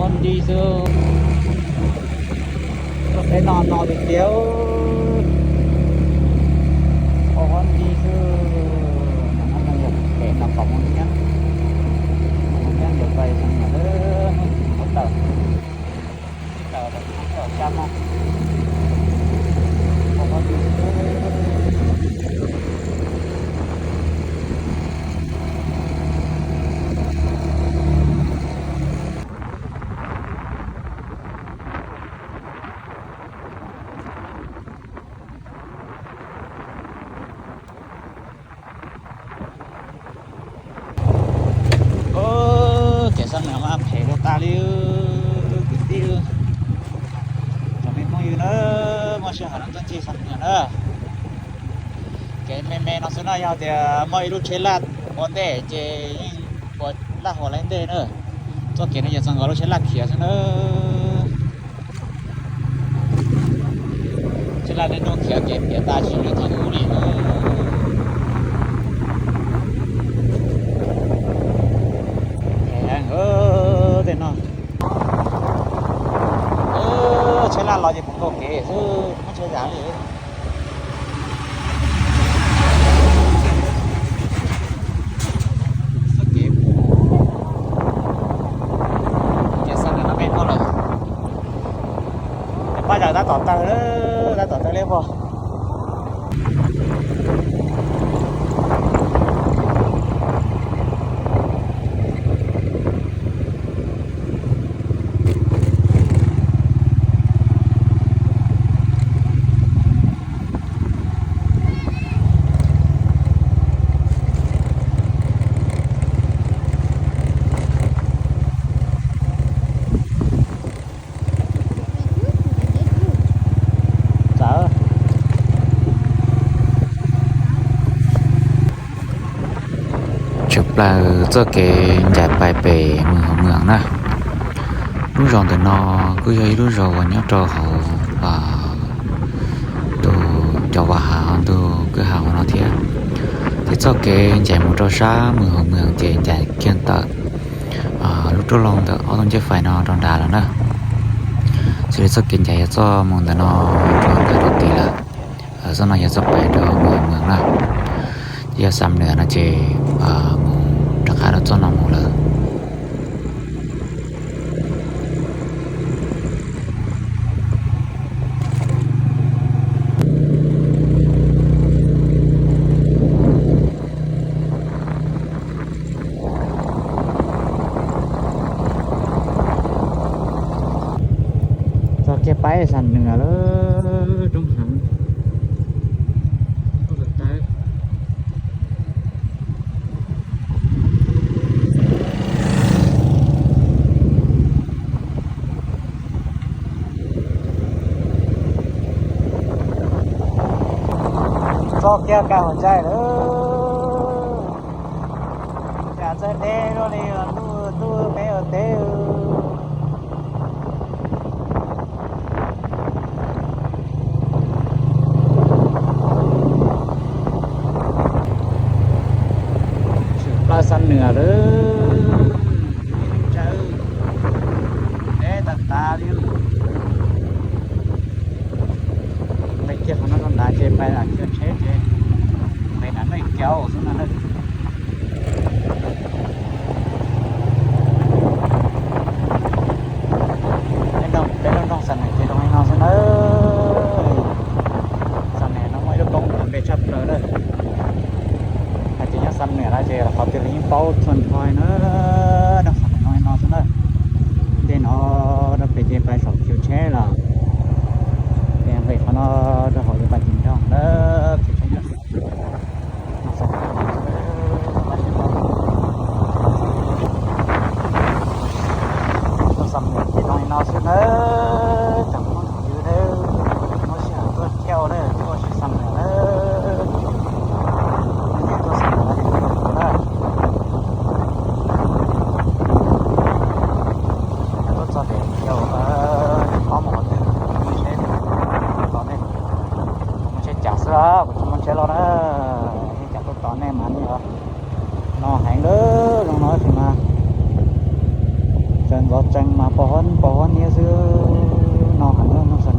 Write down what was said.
Ob nti xwb. Tuaj peb no no tiag tiag. Ob nti xwb. Pem no kom mus nyab, mus nyab yuav pais xyoo no lawm. Mus tawm, tawm tawm xya moo. Ob nti xwb. Kev xa nws mas phem rau tas li kwv tij. Cov me phooj ywg na, muaj sij hawm no tuaj ncig xa nws na. Kev me me no xwb no, yog tias muaj ib lub tsheb laj ua ntej ces yeej ua laj ua laj ntej na. Txoj kev no ces txog nkaus lub tsheb laj khiav xwb na. Tsheb laj dej ntuj khiav kev piam tas tsis zoo li thaum ub li na. Tej no, tsheb laj los ces puv nkaus kev xwb, muaj tsheb zam li. Ces xa nws no peb tuaj lawm. Pab yawg tab tom tawg, tab tom tawg liab vog. Tshwm plaws txoj kev ncaim pais pem Mws Hauv Mws na. Lub zos ntawm no kuj yog ib lub zos uas nyob rau hauv tus cov vaj hav ntug kwj ha hauv no thiab. Ces txoj kev ncaim mus rau sab Mws Hauv Mws ces ncaim kiag ntawm lub rooj loo ntawm ob tug ncej fais no rau nrad lawm na. Xws li txoj kev ncaim yog txoj mus ntawm no rau ntawm rau tid lawm. Txoj no yog txoj pais rau Mws Hauv Mws na. Ces yog Xam Nws no ces mus rov qab rau txoj no mus lawm. Txog kiag pab Xam Nws lawm, roob heev. Txog kiag Kas Huam Ntsaim lawm. Cas txawj deb luaj li, ntuj ntuj peb ua teb. Tshwm plaws Xam Nws lawm. Deb tas tas li. Peb kiag qhov no rau nrad ces pais lam kiag tsheb ces peb nram nej kiav xwb no na. Peb lub nroog Xam Nws ces zoo li no xwb na. Xam Nws no muaj ib lub koob npe tshaj plaws na. Hais tias nyob Xam Nws lawm ces qhov twg los yeej paub txhua nrho na. Nroog Xam Nws zoo li no xwb na. Tej no rau pem ces pais saum khiv tsheb lawm. Ces nqis qhov no rau hauv yuav pais tim nroog na. Khiv tsheb nyob Tuaj Xam Nws ces zoo li no xwb nawb, tsoom phooj ywg nawb, muaj sij hawm tuaj caum nawb, tuaj ua si Xam Nws nawb, tuaj Xam Nws no ces tuaj ua si nawb. Tuaj txog pem caum, tsis paub mus qhov twg, mus tsheb tom nej, mus tsheb cav xwb, kuv tsis muaj tsheb los na, tsheb cav tuaj tom nej mas nej no heev lawm, zoo no tab sis mas Ntxov tsees mas pos huab niab xwb no heev no.